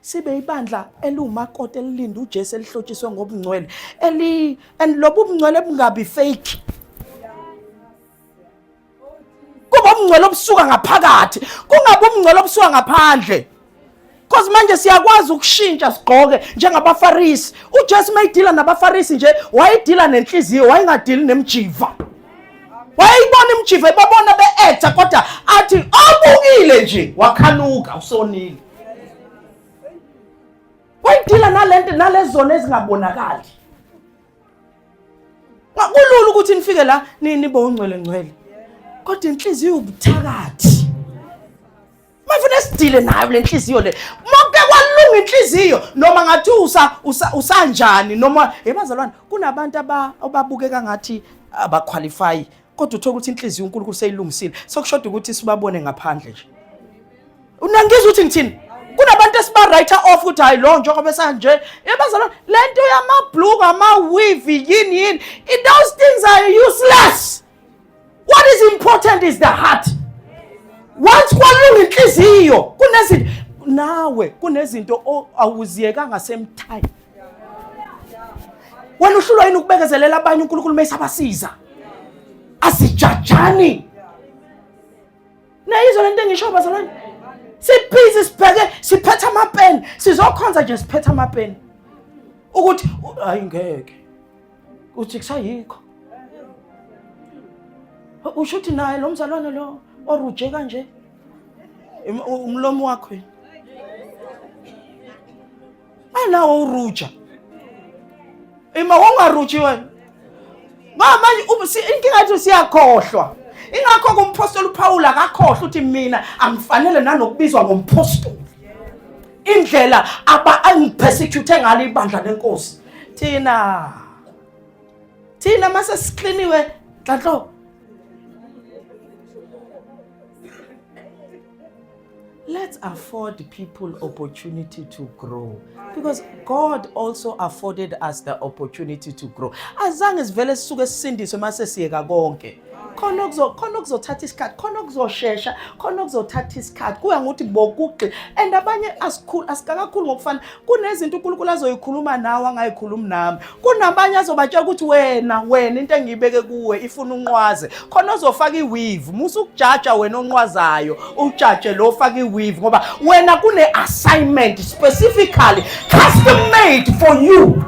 Sibe ibandla eliwumakoti elilinda uJesu elihlotshiswe ngobungcwele. Eli and lobu bungcwele bungabi fake. Kuba ubungcwele obusuka ngaphakathi, kungabi ubungcwele obusuka ngaphandle. Cause manje siyakwazi ukushintsha sigqoke njengabaFarisi. UJesu mayidila nabaFarisi nje wayidila nenhliziyo, wayengadili nemjiva. Wayeyibona imjiva ebabona be-acta kodwa athi obukile nje wakhanuka usonile. Wayidila nalento nalezona ezingabonakali. Kulula ukuthi nifike la nibe ongcwele ngcwele. Kodwa inhliziyo ubuthakathi. Mafuna sidile nayo le nhliziyo le. Makuke kwalunga inhliziyo noma ngathi usa usanjani noma ebazalwane kunabantu ababukeka ngathi abaqualify kodwa uthola ukuthi inhliziyo uNkulunkulu seyilungisile. Sokushoda ukuthi sibabone ngaphandle nje. Unangizwa ukuthi ngithini? Kunabantu esiba writer off ukuthi hayi lo njengoba esanje. Ebazalwane lento yamabhluku ama weave yini yini those things are useless. What is important is the heart. Once kwalunga inhliziyo kunezinto nawe kunezinto awuziyekanga same time. Wena uhlulwa yini ukubekezelela abanye uNkulunkulu mayisabasiza? Asijajani. Nayizwa lento engisho bazalwane? Sibhizi sibheke siphethe amapeni sizokhonza nje siphethe amapeni. Ukuthi hayi ngeke. Uthi kusayikho. Usho ukuthi naye lo mzalwane lo oruje kanje umlomo wakho yini? Anawo uruja. Ima wongaruji wena. Ngoba manje inkinga yethu siyakhohlwa. Ingakho kumphostoli uPaul akakhohlwa ukuthi mina angifanele nanokubizwa ngomphostoli. Indlela aba angipersecute ngalo ibandla lenkosi. Thina thina mase sikliniwe Nhlanhlo Let's afford people opportunity to grow because God also afforded us the opportunity to grow. Azange sivele sisuke sisindiswe mase siyeka konke. Khona okuzo khona okuzothatha isikhathi, khona okuzoshesha, khona okuzothatha isikhathi. Kuya ngokuthi bokugxila and abanye asikhulu asikakakhulu ngokufana. Kunezinto uNkulunkulu azoyikhuluma nawe angayikhulumi nami. Kunabanye azobatshela ukuthi wena wena into engiyibeke kuwe ifuna unqwaze. Khona ozofaka iweave, musa ukujaja wena onqwazayo, ujaje lo ofaka iweave ngoba wena kune assignment specifically custom made for you.